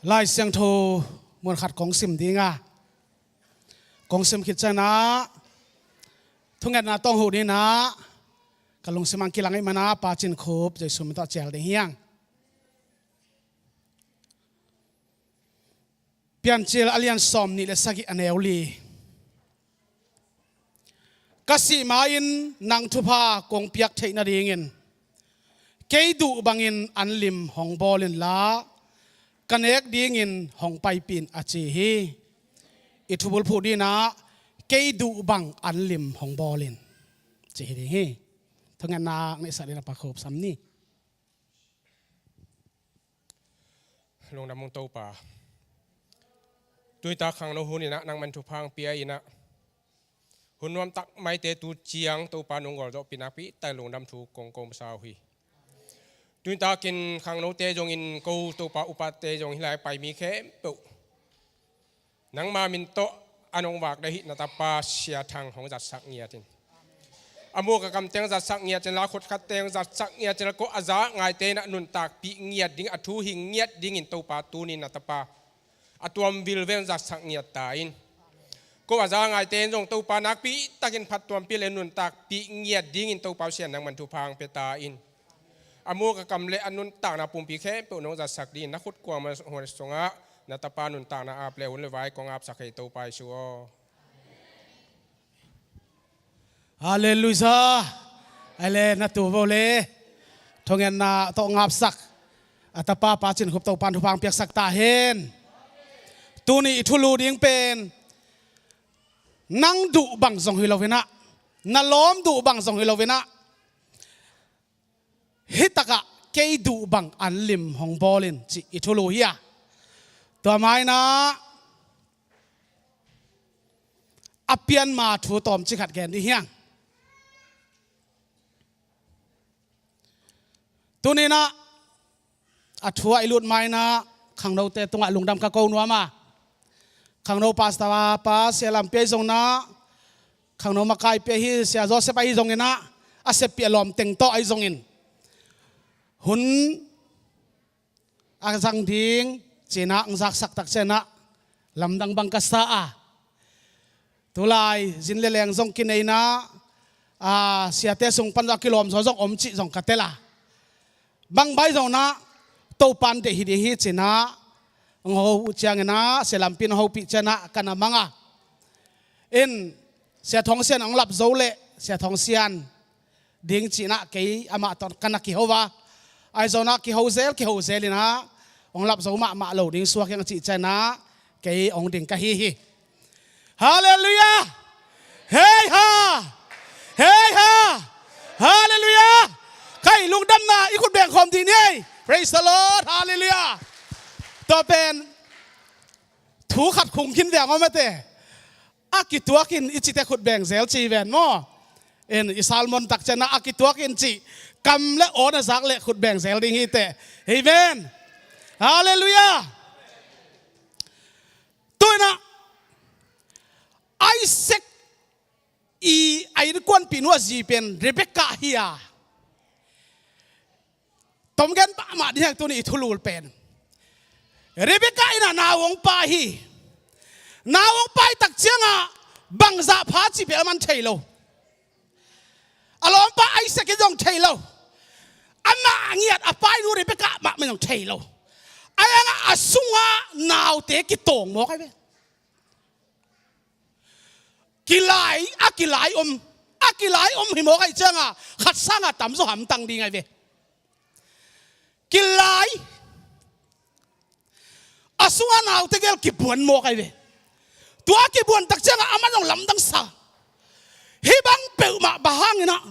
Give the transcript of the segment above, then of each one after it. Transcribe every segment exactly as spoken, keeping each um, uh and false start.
Lai Siangtho mun khat kong sim ding a, kong sim khit ciangin ah thungetna tawng huh dingin ah ka lungsim ah kilang ahih manin ah Pa Cin Khup Jesu min tawh cial ding hi hang. Piancil a lian sawmnih le sagih, a neu li. Ka sih ma-in nang thupha kong piak theih nadingin kei duh bangin an lim hong bawl inla, ka nek dingin hong paipih in, a ci hi. I thubulphuh dingin ah kei duh bang an lim hong bawl in, ci hi ding hi. Thungetna neihsa dingin ah Pa Khup sam ni. Lungdam ung Topa. Tuni tak khangno hun in ah nangman thupha hong pia in ah, hun nuam tak maite tu ciang Topa nong gualzawhpih nakpi tak lungdam thu kong ko masa uh hi. Tuni takin khangnote zongin ko Topa upate zong hih lai pai mi khempeuh nangma min tawh an hong vak ding hi, na tapa Sia Thang hong zatsak ngiat in. A muk a kam teng zatsak ngiat in la, khut khat teng zatsak ngiat in la, ko a za ngaite in ah nuntakpih ngiat ding, a thu hing ngiat dingin Topa tuni na tapa a tuam vilvel zatsak ngiat ta in. Ko a za ngaite in zong Topa nakpi takin phattuampih le nuntakpih ngiat dingin Topa Sia nangman thupha hong pia ta in. A muk a kam le a nuntakna pumpi khempeuh nong zatsak dingin na khut kuang huan sungah na tapa nuntakna ap le hun le vai kong apsak hi Topa Jesu aw. Halleluiah. Ai le na tu vo le thungetna tawh ngapsak a tapa Pa Cin Khup Topa'n thupha hong piaksak ta hen. Tuni i thulu ding pen nang duh bang zong hi lo in ah, na lawm duh bang zong hi lo in ah, hih takah kei duh bang an lim hong bawl in, cih i thulu hi a. Tua ma-in ah a pianma thu tawmcik khat gen ding hi hang. Tuni in ah a thu ah i lut ma-in ah khangnote tungah lungdam ka ko nuam a, khangno pastor pa Sia Lampi ahi zongin ah, khangno makaipi ahi Sia Joseph ahi zongin ah, a seppih a lawm teng tawh ahi zongin hun a zang ding ci-in ah hong zaksak tak ciangin ah lamdang bang ka sa a, tulai zin le leng zong kinei in ah, a, siate sung pan zong a kilawm zaw zong om cih zong ka tel a, bang bang zong in ah Topa'n deih hi ding hi ci-in ah hong ho uh ciangin ah, Sia Lampi'n hong hopih ciangin ah ka na mang a. In Sia Thawng Sian hong lap zo leh Sia Thawng Sian ding ci-in ah kei amah tawh ka na kiho a, ahi zongin ah kiho zel kiho zel in ah hong lap zo mahmah lo ding suak hi hang cih ciangin ah kei hong ding ka hi hi. Halleluiah. Hei ha. Hei ha. Halleluiah. Khai, lungdamna i khut beng khawm dih ni ei. Praise the Lord. Halleluiah. Tua pen thu khat khung khin veng om ate. A kituakin i cite khut beng zel ci ven maw? In i sermon tak ciangin ah a kituakin cih kam le aw na zak leh khut beng zel ding hi teh. Amen. Halleluiah. Tuni in ah Isaac i a innkuanpihnu a zi pen Rebekah hi a, tom gen pah mah ding hi hang tuni i thulu pen. Rebekah in ah nau hong pai hi. Nau hong pai tak ciangah bangzah pha cih pen aman thei lo. A lawmpa Isaac in zong thei lo. Amah ngiat a painu Rebekah mahmah zong thei lo. Ahi hangah a sungah naute kitawng mawk ahi ve. Kilai, a kilai om, a kilai om hi mawk ahih ciangah khat sangah tamzaw hamtang ding ahi ve. Kilai, a sungah naute gel kibuan mawk ahi ve. Tua kibuan tak ciangah amah zong lamdang sa. Hih bang peuhmah bang hangin ah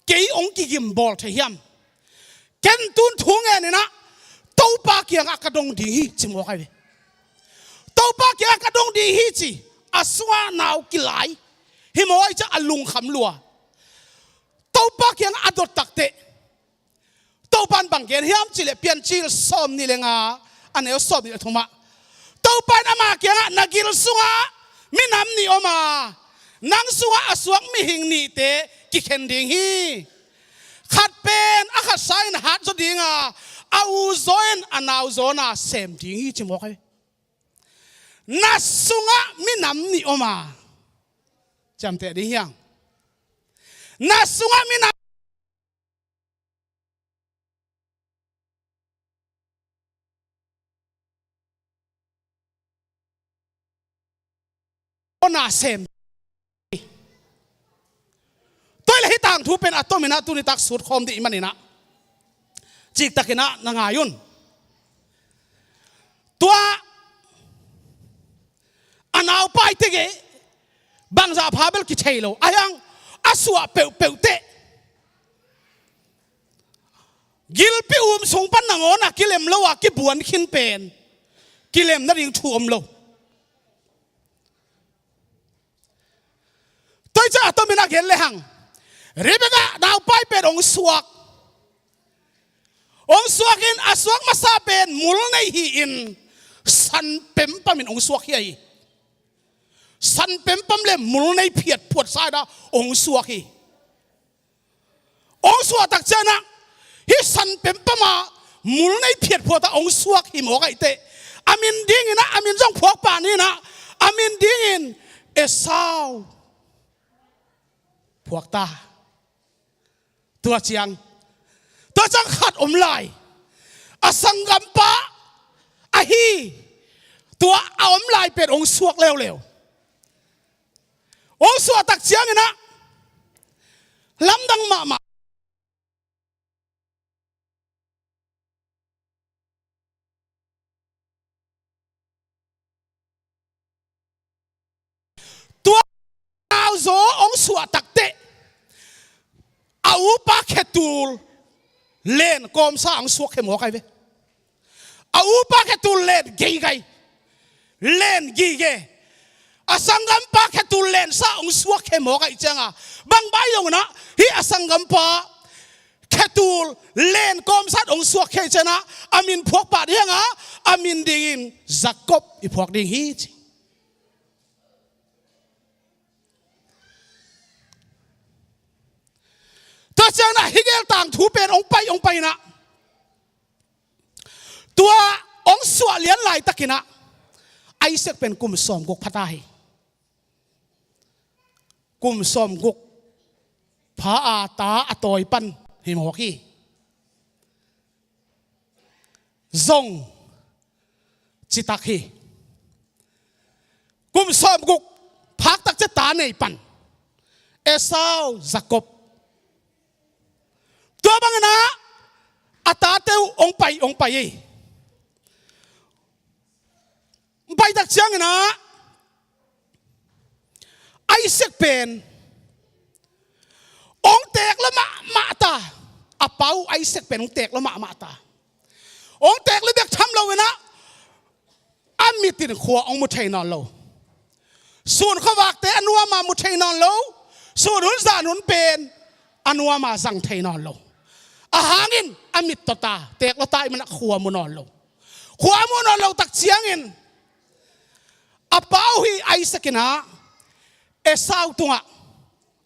kei hong kigim bawl thei hiam? Ken tun thu ngen in ah Topa kiangah ka dong ding hi ci mawk ahi ve. Topa kiangah ka dong ding hi ci, a sungah nau kilai hi mawk ahih ciang a lungkham lua. Topa kiangah a dot tak teh Topa'n bang gen hiam cih leh Piancil sawmnih le nga, a neu sawmnih le thumah Topa in ama kiangah, na gil sungah minam nih om a, nang sungah a suak mihing nihte kikhen ding hi. Khat pen a khat sa in hat zaw ding a, A u zaw in a nau zaw na sem ding hi ci mawk hi. Na sungah minam nih om a, ciamteh ding hiang. Na sungah minam na sem. Tua hi leh hih tangthu pen a tomin ah tuni tak sut khawm dih i hih manin ah ciktakin ah na ngai un. Tua a naupai tegeh bangzah pha bel kithei lo a, hiang a suah peuhpeuh teh gilpi um sung pan nangawn a kilem lo a kibuan khin pen kilem nading thu om lo. Tua hi ciang a tomin a gen lehang, Rebekah naupai pen hong suak. Hong suak in a suak masa pen mul nei hi-in san pempamin hong suak hi a hi. San pempam le mul nei phiat phuat sa-in ah hong suak hi. Hong suah tak ciangin ah hih san pempam ah mul nei phiat phuat ah hong suak hi mawk ahih teh a min dingin ah a min zong phuak pah ni in ah a min dingin Esau phuak ta. Tua ciang, tua ciang khat om lai, a sanggampa ahi tua a om lai pen hong suak leuleu. Hong suah tak ciangin ah lamdang mahmah. Tua nauzaw hong suah tak teh a upa khetul len kawmsa hong suak khe mawk ahi ve. A upa khetul len geigai, len gige. A sanggampa khetul lensa hong suak khe mawk ahih cianga bang bai zongin ah hih a sanggampa khetul len kawmsa hong suak khe ciangin ah a min phuak pah ding hianga a min dingin Jakob i phuak ding hi ci. Tua ciangin ah hih gel tangthu pen hong pai hong pai in ah tua hong suah lian laitakin ah Isaac pen kum sawmguk pha ta hi. Kum sawmguk pha a ta a tawi pan hi mawk hi. Zong citak hi. Kum sawmguk phak tak ciang ta nei pan Esau, Jakob. Tua bangin ah a tate uh hong pai hong pai hi. Hong pai tak ciangin ah Isaac pen hong teek lua mahmah ta. A pa uh Isaac pen hong teek lua mahmah ta. Hong teek lua bek tham loin ah a mit in khua hong mu thei nawn lo. Sun khuavakte a nuam a mu thei nawn lo. Sun hun zan hun pen a nuam a zang thei nawn lo. A hangin a mit tawh ta, teek lua ta ahih manin ah khua mu nawn lo. Khua mu nawn lo tak ciangin a pa uh hi Isaac in ah Esau tungah,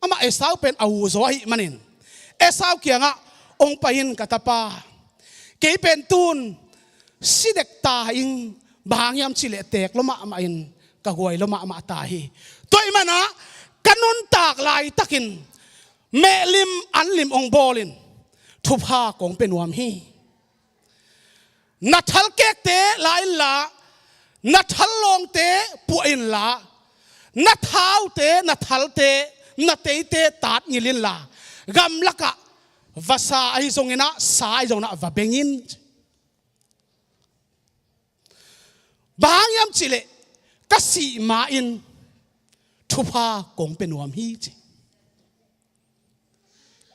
amah Esau pen a u zaw ahih manin Esau kiangah hong pai in, ka tapa, kei pen tun si dek ta ing, bang hang hiam cih leh teek lua mahmah in ka guai lua mahmah ta hi. Tua ahih manin ah ka nuntak laitakin mehlim anlim hong bawl in, thupha kong pia nuam hi. Na thalkekte la inla, na thallawngte puah inla, na thaute, na thalte, na teite tatngil inla, gamlakah vasa ahi zongin ah sa ahi zongin ah va beng in. Bang hang hiam cih leh ka sih ma-in thupha kong pia nuam hi ci.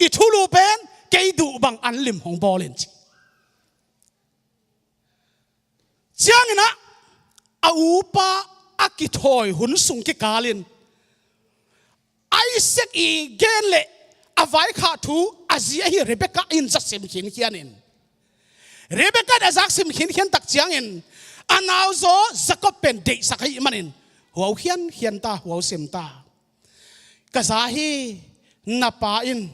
I thulu pen kei duh bang anlim hong bawl in ci. Ciangin ah a upa a kithawi hun sung kikalin Isaac i gen le a vaikhak thu a zi ahi Rebekah in za sim khinkhian in, Rebekah in a zak sim khinkhian tak ciangin a nauzaw Jakob pen deihsak ahih manin huau khiankhian ta, huau sem ta. Ka za hi, na pa in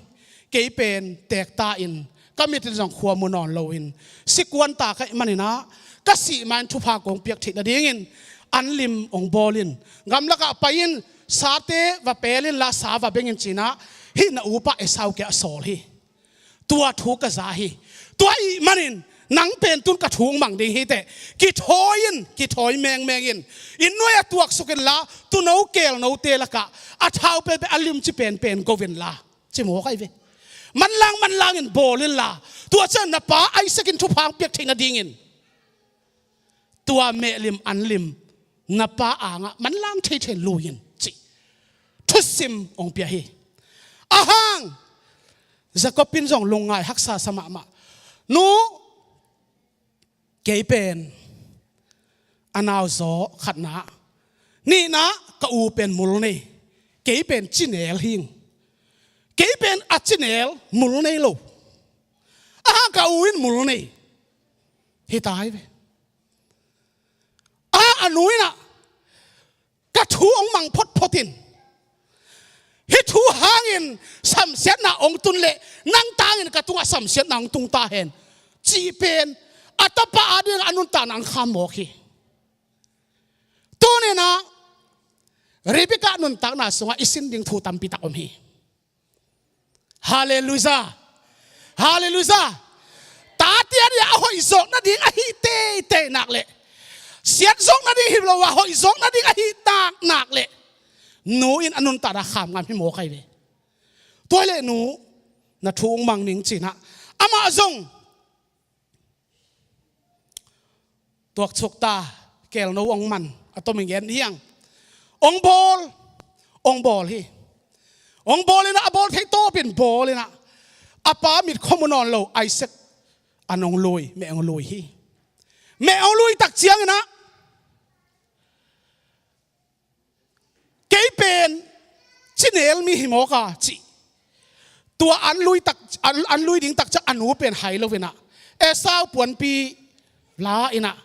kei pen teek ta in ka mit in zong khua mu nawn lo in, sikuan ta ka hih manin ah, ka sih ma-in thupha kong piak theih nadingin an lim hong bawl in, gamlakah pai in, sate va pel inla, sa va beng in, ci-in ah hih na upa Esau kiangah a sawl hi. Tua thu ka za hi. Tua ahih manin nang pen tun ka thu hong mang ding hi teh, kithawi in, kithawi mengmeng in, inn nuai-ah tuaksuk inla, tuuno kelnote lakah a thau penpen a limci penpen go inla, ci mawk ahi ve. Manlang manlangin bawl inla, tua ciang na pa Isaac in thupha hong piak theih nadingin tua mehlim an lim na pa angah manlang theithei lui in, ci thusim hong pia hi. Ahang Jacob in zong lungngai haksa sa mahmah. Nu, kei pen a nauzaw, khatna. Nihna, ka u pen mul nei. Kei pen cinel hing. Kei pen a cinel, mul nei lo. Ahang ka u in mul nei. Hi ta hi ve. Ahang a nu in ah, ka thu hong mang photphot in, hih thu hangin samsiatna hong tun leh nang tangin ka tungah samsiatna hong tung ta hen, cih pen a tapa adingin a nuntakna hong kham mawk hi. Tuni-in ah Rebekah nuntakna sungah i sin ding thu tampi tak om hi. Halleluiah. Halleluiah. Tate adingin a hoih zawk nading ahi teitei nak leh, siat zawk nading hi lo a, hoih zawk nading ahi nak nak leh, nu in a nuntakna kham ngam hi mawk ahi ve. Tua hi leh nu, na thu hong mang ning, ci-in ah amah zong tuaksuk ta, kelno hong man, a tomin gen hi hang. Hong bawl, hong bawl hi. Hong bawl in ah, a bawl theih tawpin bawl in ah, a pa mit khua mu nawn lo Isaac an hong lui, meh hong lui hi. Meh hong lui tak ciangin ah, kei pen cinel mi hi mawk a, ci. Tua an lui tak, an, an lui ding tak ciang a nu pen hai lo in ah, Esau puanpi la in ah,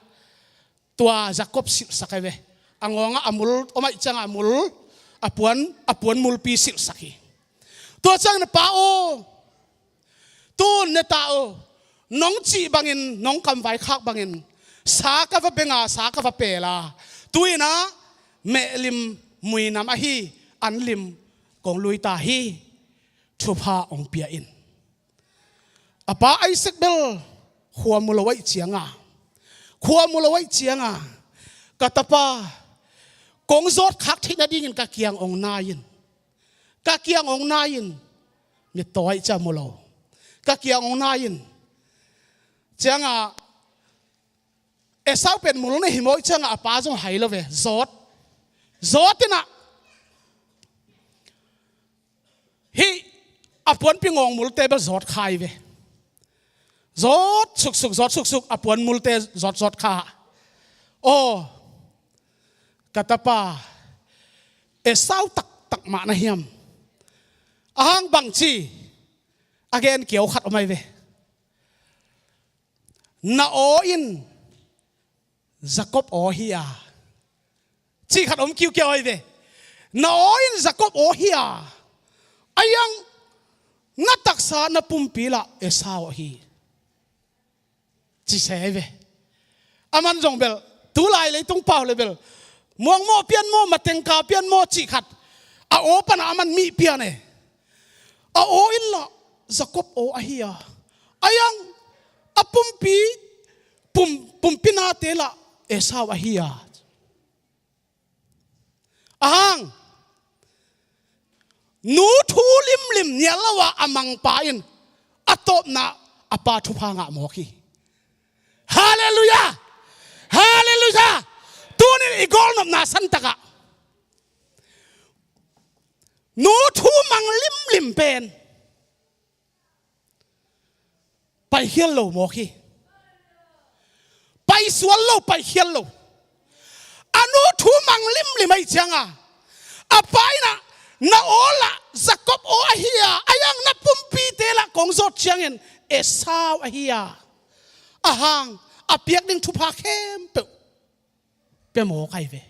tua Jacob silhsak ahi ve. A ngawngah a mul om ahih ciangah a mul, a puan, a puan mulpi silhsak hi. Tua ciangin, "Pa aw, tun ne ta aw, nong cih bangin, nong kamvai khak bangin sa ka va beng a, sa ka va pel a, tu-in ah mehlim muinam ahi an lim kong lui ta hi, thupha hong pia in." A pa Isaac bel khua mu lo ahih ciangah, khua mu lo ahih ciangah, "Ka tapa, kong zawt khak theih nadingin ka kiang hong nai in. Ka kiang hong nai in." Mittaw ahih ciang mu lo. "Ka kiang hong nai in." Ciangah Esau pen mul nei hi mawk ciangah a pa zong hai lo ve. Zawt, zawt in ah, hih a puanpi ngawng multe bel zawt kha hi ve. Zawt suksuk, zawt suksuk, a puan multe zawt zawt kha. "Aw, ka tapa, Esau taktak mah na hiam? Ahang bangci?" A gen kiau khat om ahi ve. "Na aw in Jacob aw hi a," cih khat om kiukiau ahi ve. "Na aw in Jacob aw hi a, ahi hang na taksa, na pumpi lah Esau ahi," ci se ahi ve. Aman zong bel, tulai leitung pau le bel, muangmawh pian maw, matengka pian maw cih khat, a aw pan a aman mih pian e. "A aw in lah Jacob aw ahi a, ahi hang a pumpi, pum, pumpi nate lah Esau ahi a." Ahang nu thu limlim nial lo a a mangpa in a tawpna a pa thupha ngah mawk hi. Halleluiah! Halleluiah! Tunin i gawlnopna santakah nu thu mang limlim pen paikhial lo mawk hi. Paisual lo, paikhial lo. A nu thu mang limlim ahih ciangah a pa in ah, "Na aw lah Jacob aw ahi a, ahi hang na pumpite lah kong zawt ciangin Esau ahi a," ahang a piak ding thupha khempeuh pia mawk ahi ve.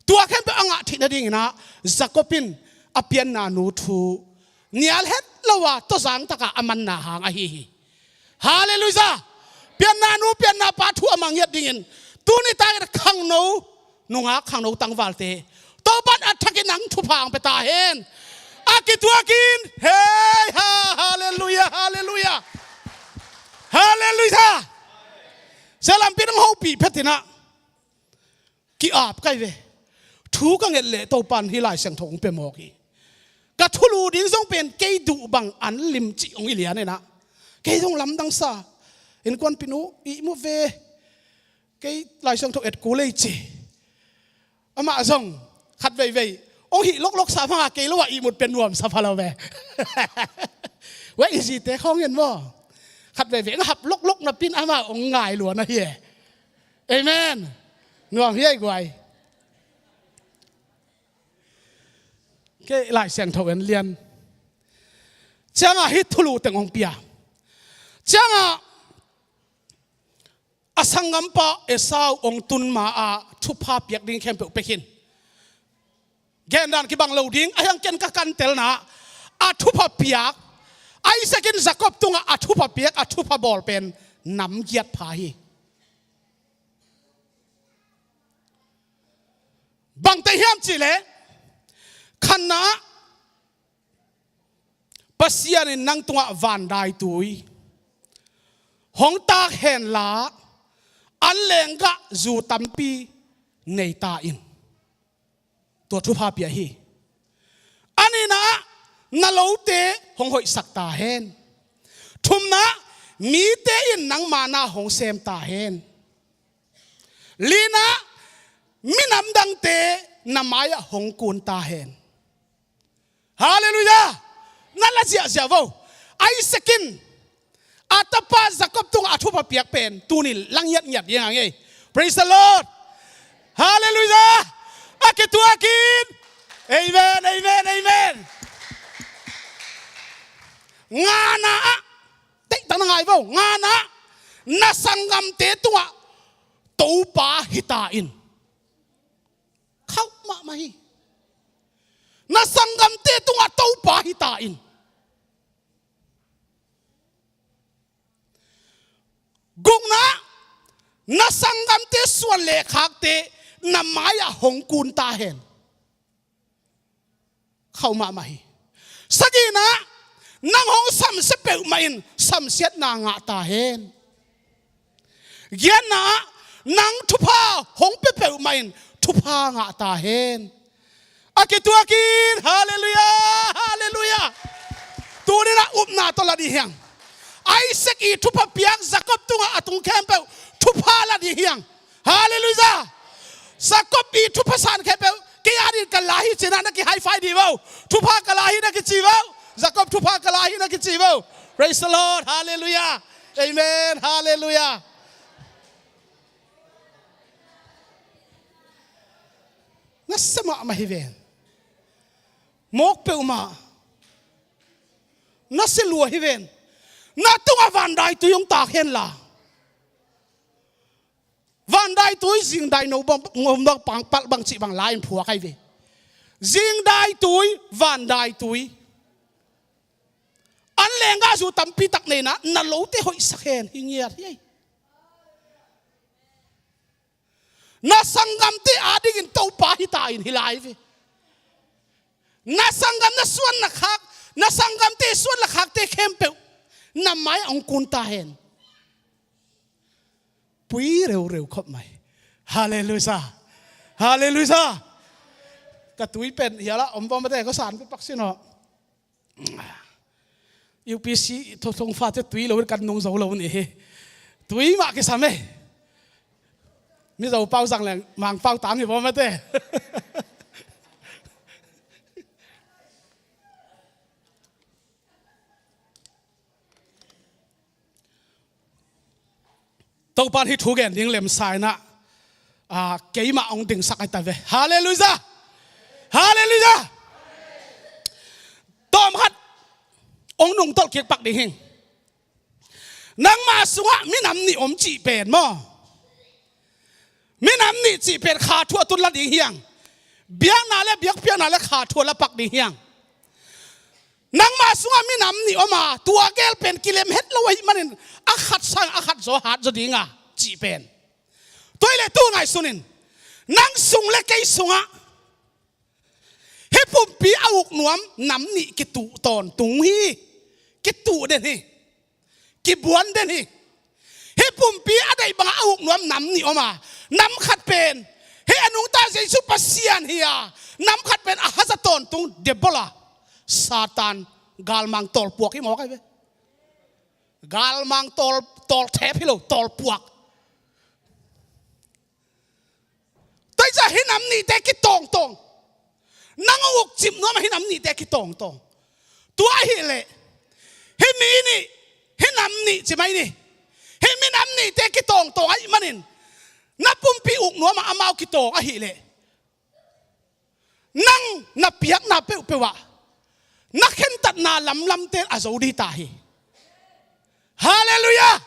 Tua khempeuh a ngah theih nadingin ah Jacob in a pianna nu thu nial het lo a, tawzang taka a manna hang ahi hi. Halleluiah. Pianna nu, pianna pa thu a manghiat dingin tuni takin khangno nungak, khangno tangvalte Topan a thakin nang thupha ang pia ta hen. A kituakin, hei ha, halleluiah, halleluiah. Halleluiah. Sia lampi nang hopih phetinah ki-ap kai ve. Thu ka nget leh Topan hih Lai Siangtho hong pia mawk hi. Ka thulu ding zong pen kei duh bang an lim cih hong i lian inah, kei zong lamdang sa. Innkuanpih nu, ihmu ve. Kei Lai Siangtho et kul ei ci. Amah zong khat veivei hong hih loklok sa hmanga kei lo ah ihmut pen nuamsa pha lo ve. Weh, i zite khawng in maw, khat veivei hong hap loklok napi in amah hong ngai lua na hi e. Amen. Nuam hi ei guai. Kei Lai Siangtho en lian ciangah hih thulu teng hong pia ciangah, a sanggampa Esau hong tun ma-ah thupha piak ding khempeuh pia khin. Gendan kibang lo ding, a hiang ken ka kantelna, a thupha piak, Isaac in Jacob tungah a thupha piak, a thupha bawl pen nam giat pha hi. Bangte hiam cihleh, khatna, Pasian in nang tungah vandaitui hong tak henla, an lenggah zu tampi nei ta in. Tua thupha pia hi. A nihna, na lote hong hoihsak ta hen. Thumna, mite in nang mana hong sem ta hen. Lina, minam dangte na mai-ah hong kun ta hen. Halleluiah. Na la ziahziah vo. Isaac in a tapa Jacob tungah a thupha piak pen tuni la ngiatngiat ding a ngei. Praise the Lord. Halleluiah. A kituakin. Amen, amen, amen. Ngana ah, teitang na ngai vo. Ngana, na sanggamte tungah Topa hi ta in. Khauh mahmah hi. Na sanggamte tungah Topa hi ta in. Gukna, na sanggamte suan le khakte na mai-ah hong kun ta hen. Khauh mahmah hi. Sagihna, nang hong samsia peuhmah in samsiatna ngah ta hen. Giatna, nang thupha hong pia peuhmah in thupha ngah ta hen. A kituakin, halleluiah, halleluiah. Tuni-in ah upna tawh la ding hi hang. Isaac i thupha piak Jacob tungah a tung khempeuh thupha la ding hi hang. Halleluiah. Jacob i thupha san khempeuh kei adingin ka la hi ci-in ah na ki high five ding vo. Thupha ka la hi na kici vo. Jacob thupha ka la hi na kici vo. Praise the Lord. Halleluiah. Amen. Halleluiah. Nasia mahmah hi ven. Mawk peuhmah. Nasia lua hi ven. Na tungah vandaitui hong tak henla. Vandaitui zingdai no bang, ngom bang, pangpalh bang cih bang lai-in phuak ahi ve. Zingdaitui, vandaitui. An lenggah zu tampi tak neina, na lote hoihsak hen, hi ngiat hi ei. Na sanggamte adingin Topa hi ta in hi lai ve. Na sanggam na suan na khak, na sanggamte suan na khakte khempeuh na mai-ah hong kun ta hen. Pui reureu khop mai. Halleluiah. Halleluiah. Ka tui pen hialah om bawm mate, ko san pen pak sin aw. U P C thong fate tui lo kan nung zo lo ni hi. Tui mah kisam e. Mizo pau zang leng Mangpau tang hi bawm mate. Topan hih thu gen ding lemsa in ah, ah, keimah hong dingsak ahi ta ve. Halleluiah. Halleluiah. Tawm khat hong nungtolh kik pak ding hing. Nangmah sungah minam nih om cih pen maw, minam nih cih pen kha thu a tun la ding hi hang. Biakna le biakpiakna le kha thu a la pak ding hi hang. Nangmah sungah minam nih om a, tua gel pen kilem het lo ahih manin a khat sang a khat zaw hat zaw ding a cih pen. Tua hi leh tu ngaihsun in, nang sung le kei sungah hih pumpi a uk nuam nam nih kituh tawntung hi. Kituh den hi. Kibuan den hi. Hih pumpi a deih bangah a uk nuam nam nih om a, nam khat pen hih a nungta Jesu Pasian hi a, nam khat pen a haza tawntung diabol a, Satan, galmang tawlpuak hi mawk ahi ve. Galmang tawl, tawlthep hi lo, tawlpuak. Tua hi ciah hih nam nihte kitawngtawng. Nang a ukcip nuam a hih nam nihte kitawngtawng. Tua ahih leh hih mi nih, hih nam nih ci mai ni. Hih minam nihte kitawngtawng ahih manin na pumpi uk nuam a amau kitawng ahih leh nang na piakna peuhpeuh ah na khentatna lamlamte a zo ding ta hi. Halleluiah.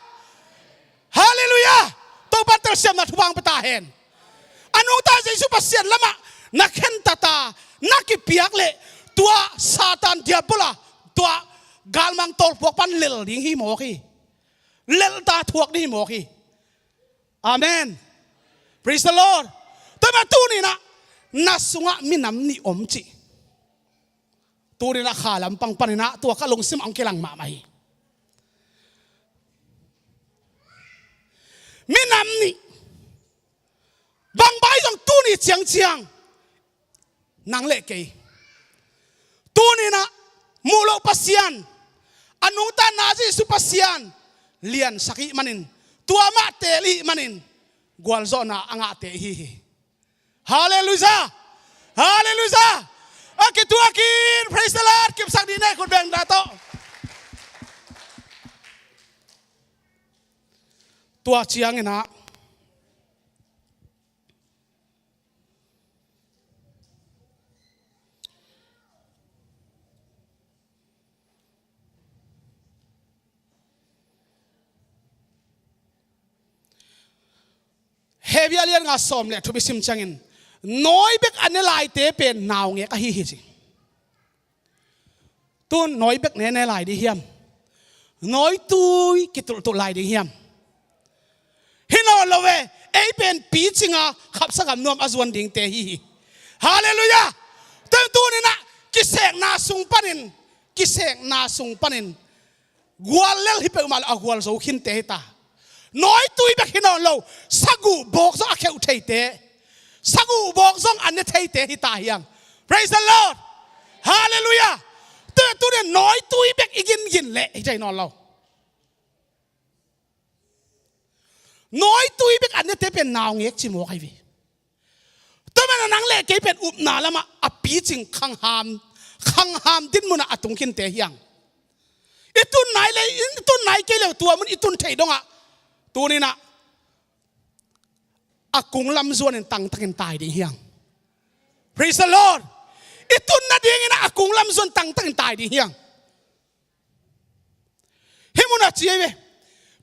Halleluiah. Topa telsiamna thupha hong pia ta hen. A nungta Jesu Pasian lamah na khentat a, na kipiak leh tua Satan diabol a, tua galmang tawlpuak pan lel ding hi mawk hi. Lel ta thuak ding hi mawk hi. Amen. Praise the Lord. Tua mah tuni-in ah na sungah minam nih om cih. Tuni-in ah kha lampang panin ah tua ka lungsim ah hong kilang mahmah hi. Minam nih. Bang bang zong tuni ciangciang nang le kei tuni-in ah muh loh Pasian, a nungta na Jesu Pasian liansak ih manin, tua mah teel ih manin gualzawhna a ngahte ihi hi. Halleluiah. Halleluiah. A kituakin, praise the Lord. Kipsak dih ne, khut beng dah tawh. Tua ciangin ah Hebru a lian nga sawm le thum i sim ciangin nawi bek a ne laite pen naungek ahi hi ci. Tun nawi bek ne ne lai ding hiam? Nawitui kitulhtuh lai ding hiam? Hi nawn lo ve. Ei pen picing a khapsa gam nuam a zuan dingte hi hi. Halleluiah. Tun tuni-in ah kisekna sung panin, kisekna sung panin guallel hi peuhmah lo a gualzo khinte hi ta. Nawitui bek hi nawn lo, saguh bawk zong a kheuh theite, saguh bawk zong a ne theite hi ta hiang. Praise the Lord. Halleluiah. Tun tuni-in nawitui bek i gingin leh hi thei nawn lo. Nawitui bek a nete pen naungek ci mawk ahi ve. Tua manin ah nang le kei pen upna lamah a picing khangham, khangham dinmun ah a tung khinte hiang. I tun nai le, i tun nai kei le tua mun i tun theih dongah tuni-in ah a kung lam zuanin tangtakin tai ding hiang. Praise the Lord. I tun nadingin ah a kung lam zuan tangtakin tai ding hiang. Hih mun ah ci ahi ve.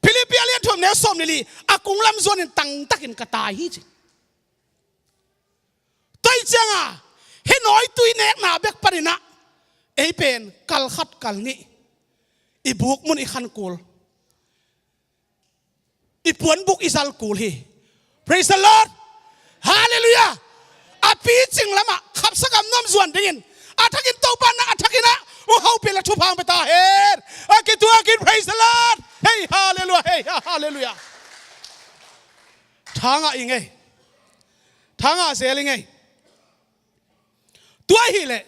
Philippi a lian thum neu sawm le li, a kung lam zuanin tangtakin ka tai hi ci. Tua hi ciangin hih nawitui nekna bek panin ah ei pen kal khat kal nih i buk mun i khan kul, i puanbuk i zal kul hi. Praise the Lord. Halleluiah. A picing lamah khapsa gam nuam zuan dingin a thakin Topa nang a thakin ah hong hopih le thupha hong pia ta hen. A kituakin praise the Lord. Hei, halleluiah. Hei, halleluiah. Tha ngah i ngei. Tha ngah zel i ngei. Tua hi leh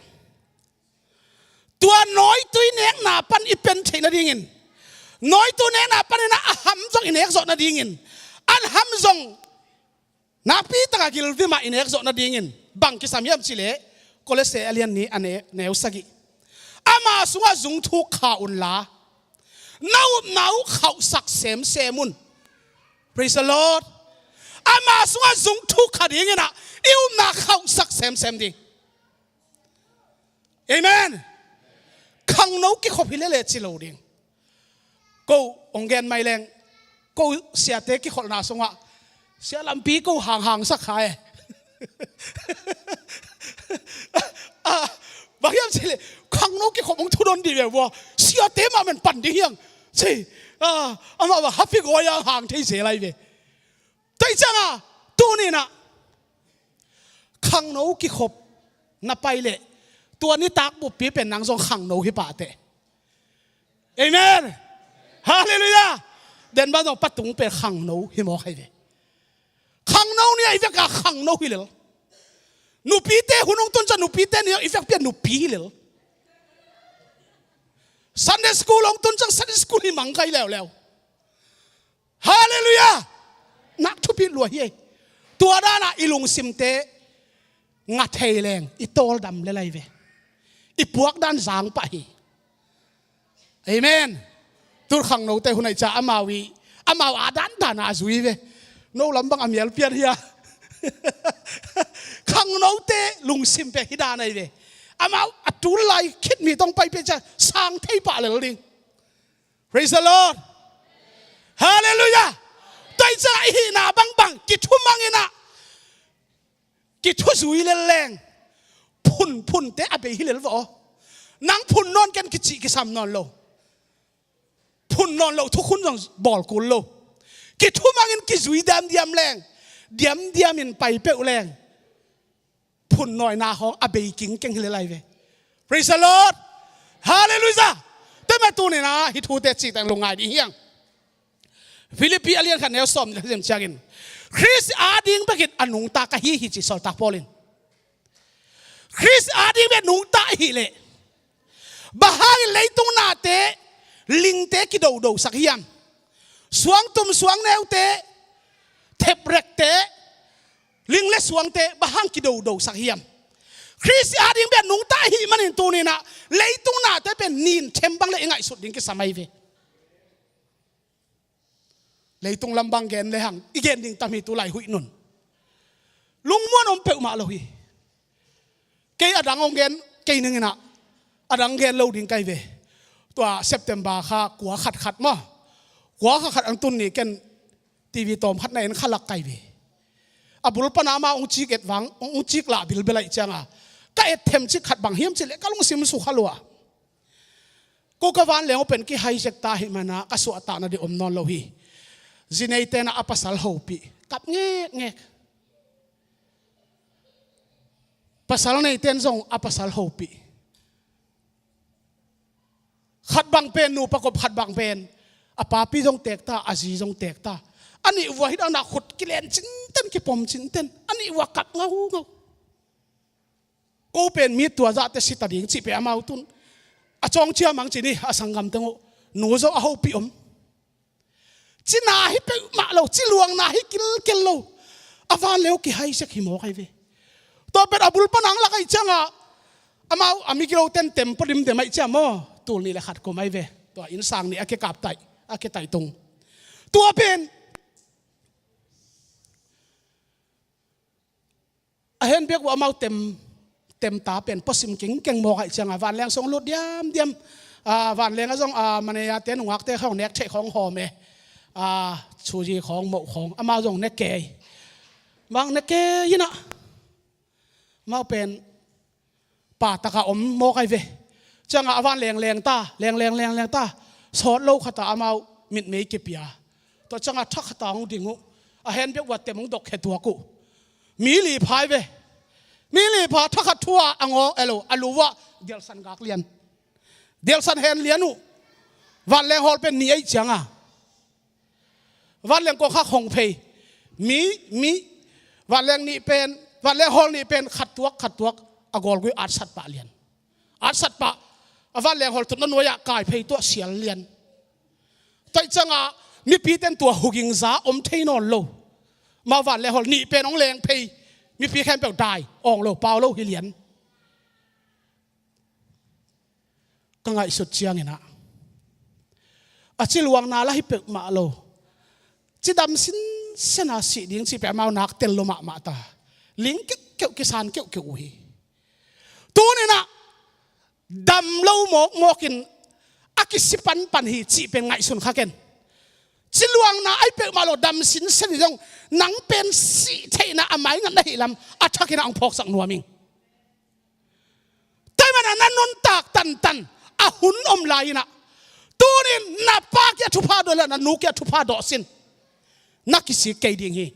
tua nawitui nekna pan i pen theih nadingin, nawitui nekna panin ah a ham zong i nek zawh nadingin, a ham zong nakpi takin gilvim ah i nek zawh nadingin bang kisam hiam cih leh, Kolose a lian nih a ne-, neu sagih, ama sungah zung thuk kha unla, na upna uh khauhsak semsem un. Praise the Lord. Ama sungah zung thuk kha dingin ah i upna khauhsak semsem ding. Amen. Khangno kikhop hi lele ci lo ding. Ko hong gen mai leng, ko siate kikholhna sungah sia lampi ko hanghang sak kha e. Ah, bang hiam cih leh Khangno kikhop hong thudon dih ve vua. Siate mah men pan ding hiang. Ci. Ah, amah va happy go a hang thei zel lai ve. Tua hi cianga tuni-in ah khangno kikhop na pai leh tua nitak buppi pen nang zong khangno hi pah teh. Amen. Halleluiah. Denbah zong patung pen khangno hi mawk hi ve. Khangno ni-a i veka khangno hi lel. Nupite hun hong tun ciang nupite ni-a i vekpi-a nupi hi lel. Sunday school hong tun ciang Sunday school hi mang kai leuleu. Halleluiah. Nak thupi lua hi ei. Tua danah i lungsimte nga thei leng i tawldam le lai ve. I puak dan zang pah hi. Amen. Tul khangnote hun aih ciang amau i amau a dandan a zui ve. No lam bang a mial pian hi a. Khangnote lungsim pen hi dan ahi ve. Amau a tul lai khit mi tawh pai pen ciang sang thei pah lel ding. Praise the Lord. Halleluiah. Tua hi ciang i hihna bangbang kithumang in ah kithuzui lel leng phunphunte a bei hi lel veh aw. Nang phun nawn ken kicih kisam nawn lo. Phun nawn loh thukhun zong bawl kul lo. Kithumangin kizui diamdiam leng, diamdiamin pai peuh leng phun nawina khawng a bei kingkeng hi lel lai ve. Praise the Lord. Halleluiah. Tua mah tuni-in ah hih thute cih teng lungngai dih hiang. Philippi a lian khat neu sawm nih le khat ciangin Khrist ading bekin a nungta ka hi hi ci sawltak Paul in. Khrist ading bek nungta ahih leh bang hangin leitung nate lingte kidodosak hiam? Suangtum suangneute, theprekte, ling le suangte bang hang kidodosak hiam? Khrist ading bek nungta ahih manin tuni-in ah leitung nate pen nin them bang le i ngaihsut ding kisam ahi ve. Leitung lam bang gen le hang i gen ding tam hi tu lai huih nun. Lungmuan om peuhmah lo hi. Kei a dang hong gen kei ning in ah a dang gen lo ding kai ve. Tua September kha kua khat khat maw, kua kha khat ang tun ni ken TV tawm khat na en kha lak kai ve. A bul pana amau hong cik et vang hong cik lah bilbel aih cianga ka et them cik khat bang hiam cih leh ka lungsim sukha lua. Ko ka vanleng uh pen kihai zek ta hi mana ka suahtakna ding om nawn lo hi. Zi neite na a pasal hopih kap ngekngek. Pasal neiten zong a pasal hopih. Khat bang pen nupa kop khat bang pen a papi zong tek ta a zi zong tek ta. A nih vua hidang na khut kilen cinten kipom cinten a nih vua kap ngaungau. Ko pen mi tua zahte si ta ding cih pen amau tun a cawng cia mang ci ni a sanggam teng uh nu zo a hopih om. Ci na hi peuhmah lo ci luang na hi kilkel lo. A vanleng uh kihai sek hi mawk ahi ve. Tua pen a bul pan ang lak aih cianga amau a mi gilo ten tem pawh dimdem aih ciang maw tul nih le khat kum ahi ve. Tua innsang nih a kikaptaih a kitaihtung tua pen a henbiak uh amau tem, temta pen pawsim kingkeng mawk aih cianga vanleng song lut diamdiam. A vanleng a zong a manei a te nungakte khawng nek theih khawng hawm e. A chuji khawng moh khawng amau zong ne kei mang ne kei inah amau pen pa taka om mawk ahi ve. Ciangah a van lengleng ta lengleng lengleng ta sawt lo khata amau mitmei kipia. Tua ciangah tha khata hong ding uh a hen bek uh a tem hong dok khe tuak uh. Mi li pha ahi ve. Mi li pha tha khat thu-ah a ngaw elo a lu uh ah dialsan gak lian. Dialsan hen lian uh. Vanleng hawl pen ni aih ciangah vanleng kawngkhak hong phei mi mi vanleng nih pen vanleng hawl nih pen khat tuak khat tuak a gawlgui atsat pah lian. Atsat pah a vanleng hawl tutna nuai-ah kai phei tuah sial lian. Taih ciangah mipi ten tua huging za om thei nawn lo. Amau vanleng hawl nih pen hong leng phei mipi khempeuh dai awng lo pau lo hi lian. Ka ngaihsut cianginah a ci luangna la hi peuhmah lo. Cidam sinsena sih ding cih peh amau nak tel lo mahmah ta. Ling keuhkeuh kisan keuhkeuh uh hi. Tuninah dam lo mawkmawkin a kisi panpan hi cih pen ngaihsun kha ken. Ci luangna ahi peuhmah lo dam sinsen hi zong nang pen sih theihna a maingat na hih lam a thakinah hong phawksak nuam ing. Taiman na nuntak tantan a hun om lai-in ah, tunin na pa kiang thupha dawh le na nu kiang thupha dawh sin. Na kisik kei ding hi.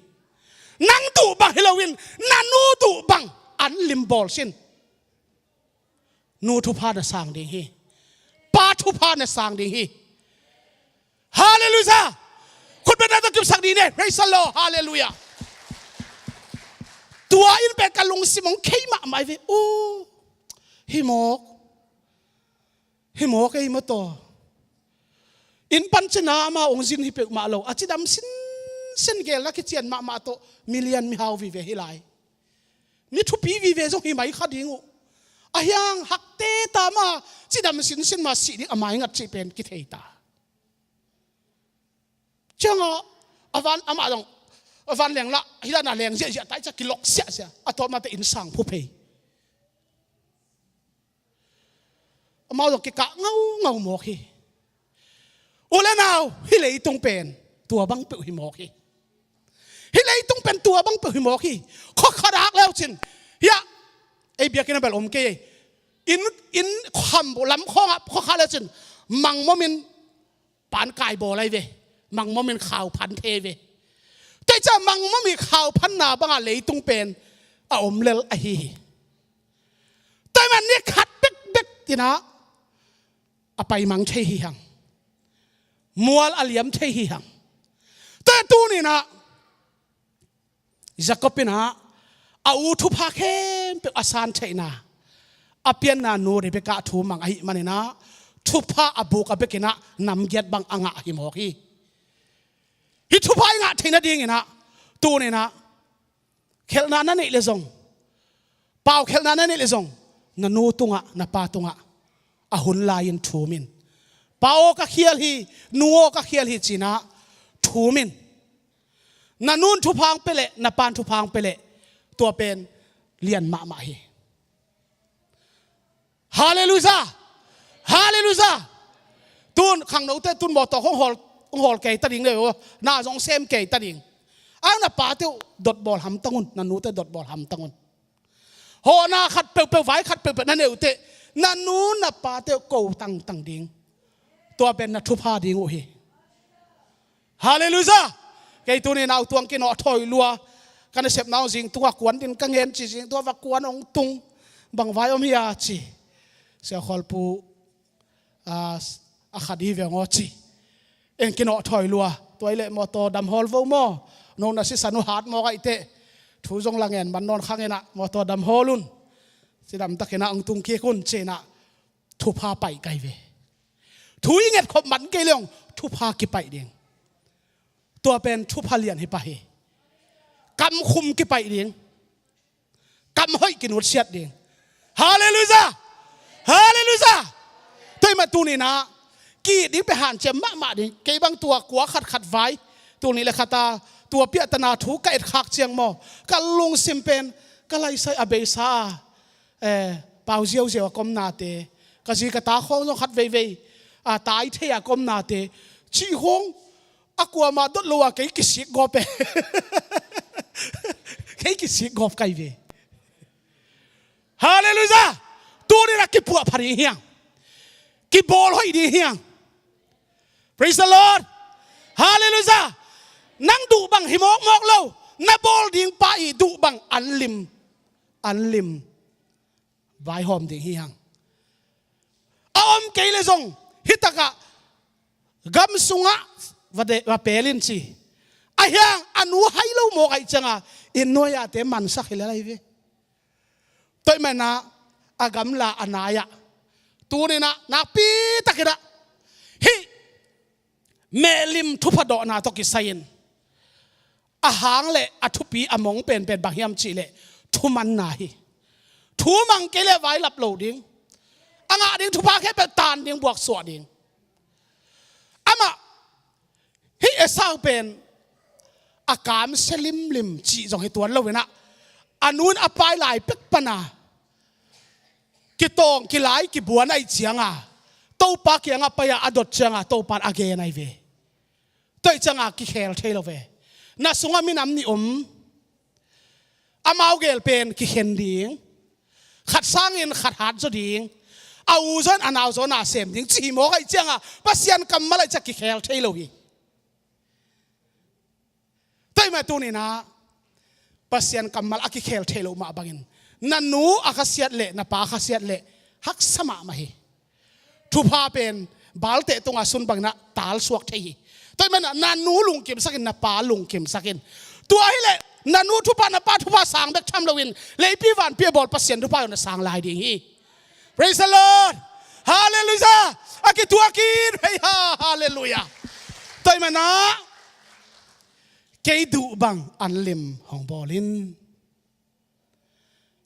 Nang duh bang hi loin na nu duh bang an lim bawl sin. Nu thupha na sang ding hi. Pa thupha na sang ding hi. Halleluiah. Khutbetna tawh kipsak ding hi. Praise the Lord. Halleluiah. Tua in pen ka lungsim hong khei mahmah hi ve. Uh, hi mawk. Hi mawk ei maw taw. Inn pan cina amau hong zin hi peuhmah lo. A cidam sinsen, gelna kician mahmah tawh milian mihau vive hi lai. Mi thupi vive zong hi mai kha ding uh. A hiang hakte ta mah, cidam sinsen mah sih ding a maingat cih pen kithei ta. Ciangah a van, amah zong a van leng lah, hi dan a leng ziahziah ta hi ciah, kilok siahsiah. A tawpna teh inn sang phu phei. Amau zong kikah ngaungau mawk hi. U le nau, hih leitung pen tua bang peuh hi mawk hi. Hih leitung pen tua bang peuh hi mawk hi. Khua khat a hak leucin, hiah ei biakinn a bel om kei ei. Inn, inn kham lam khawngah khua khat leucin, mangmawmin pan kai bawl ahi ve. Mangmawmin khau phan thei ve. Tua hi ciah mangmawmi khau phanna bangah leitung pen a om lel ahi hi. Tua hi mah ni khat bekbek in ah a paimang thei hi hang. Mual a liam thei hi hang. Tua hi tuninah Jacob in ah a u thupha khempeuh a san theihna, a pianna nu Rebekah thu mang ahih manin ah thupha a buk a bekin ah namgiat bang a ngah hi mawk hi. Hih thupha i ngah theih nadingin ah tunin ah khelhna na neih le zong, paukhelhna na neih le zong, na nu tungah, na pa tungah a hun lai-in thum in. Pa aw ka khial hi, nu aw ka khial hi ci-in ah thum in. Na nun thupha hong pia leh, na pan thupha hong pia leh, tua pen lian mahmah hi. Halleluiah. Halleluiah. Tun khangnote tun mawtaw hong hawl, hong hawl kei ta ding le uh, na zong sem kei ta ding. Ang na pate uh dotbawl hamtang un, na nute dotbawl hamtang un. Hawhna khat peuhpeuh, vai khat peuhpeuh na neih uh teh, na nu na pate uh ko tangtang ding. Tua pen na thupha ding uh hi. Halleluiah. Kei tuni nau tuang kinawh thawi lua. Ka nasepna uh zing tungah kuan din ka ngen ci, zing tungah va kuan hong tung. Bang vai om hia ci. Sia Khualpu, a, a khat hi ve ngaw ci. Eng kinawh thawi lua. Tua hi leh mawtaw dam hawl vo maw. No na sisan uh hat mawk ahih teh, thu zong la ngen man nawn khang in ah mawtaw dam hawl un. Cidam takin ah hong tung kik un ci-in ah thupha paih kai ve. Thu i ngetkhop man kei le hong thupha kipaih ding. Tua pen thupha lian hi pah hi. Kamkhum kipaih ding. Kam hoih kinutsiat ding. Halleluiah. Halleluiah. Tua hi mah tuninah ki-it ding pen hanciam mahmah ding. Kei bang tua kua khatkhat vai, tul nih le khat a tua piahtana thu ka etkhak ciang maw, ka lungsim pen ka laisai a beisa a, eh, pau ziauziau a ka omnate, ka zi ka ta khawng zong khat veivei a tai thei a ka omnate, cih khawng a kuamah dot lo a kei kisik gawp e. Kei kisik gawp kai ve. Halleluiah. Tunin a kipuah pha ding hiang. Kibawl hoih ding hiang. Praise the Lord. Halleluiah. Nang duh bang hi mawkmawk lo. Na bawl ding pa i duh bang an lim, an lim vaihawm ding hi hang. A om kei le zong hih takah gam sungah va de, va pel in ci. A hiang a nu hai lo mawk ahih cianga inn nuai-ate mansak hi lel ahi ve. Tua ahih manin a gamla a nai-ah tuninah nakpi takinah hih mehlim thupha dawhna tawh kisai-in a hang le a thupi a mong penpen bang hiam cihleh thumanna hi. Thu mang kei le vailap lo ding. A ngah ding thupha khempeuh tan ding, buaksuah ding. Amah hih Esau pen a kamsia limlim cih zong hi tuan loinah a nu in a pai lai pek pana kitawng, kilai, kibuan ahih cianga Topa kiangah pai-a a dot cianga Topa in a gen ahi ve. Tua ahih cianga kikhel thei lo ve. Na sungah minam nih om. Amau gel pen kikhen ding. Khat sangin khat hat zaw ding. A u zaw in a nau zaw na sem ding ci hi mawk ahih ciangah Pasian kammal ahih ciah kikhel thei lo hi. Tua ahih manin tuni-in ah Pasian kammal a kikhel thei lo mah bangin na nu a khasiat leh na pa a khasiat leh haksa mahmah hi. Thupha pen balte tungah sun bangin ah talsuak thei hi. Tua ahih manin ah na nu lungkimsak in, na pa lungkimsak in. Tua hileh na nu thupha, na pa thupha sang bek tham loin leipi vanpi a bawl Pasian thupha zong na sang lai ding hi. Praise the Lord. Hallelujah. A kituak in, hei ha, hallelujah. Tua ahih manin ah kei duh bang an lim hong bawl in.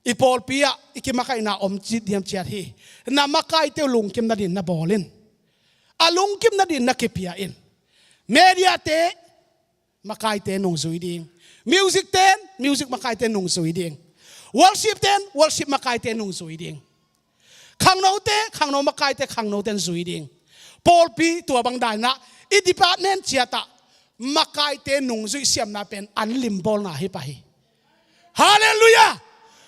I pawlpi ah i kimakaihna om cih diam ciat hi. Na makaite uh lungkim nadingin na bawl in. A lungkim nadingin na kipia in. Mediate makaite nungzui ding. Music ten music makaite nungzui ding. Worship ten worship makaite nungzui ding. Khangnote, khangno makaite khangnote in zui ding. Pawlpi tua bang dan in ah i department ciat ah makaite nungzuih siamna pen an limbawlna hi pah hi. Hallelujah.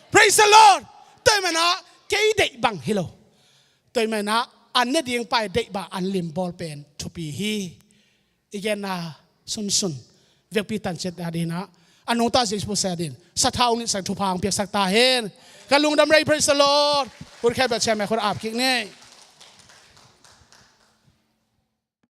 Praise the Lord. Tua ahih manin ah kei deih bang hi lo. Tua ahih manin ah an ne ding pa i deih bang an limbawl pen thupi hi. I genna sunsun vekpi tan ciat a dingin ah a nungta Jesu sa dingin sathau nitsak thupha hong piaksak ta hen. Ka lungdam rei, praise the Lord. Hun khempeuh ciang meh khut ap kik ni.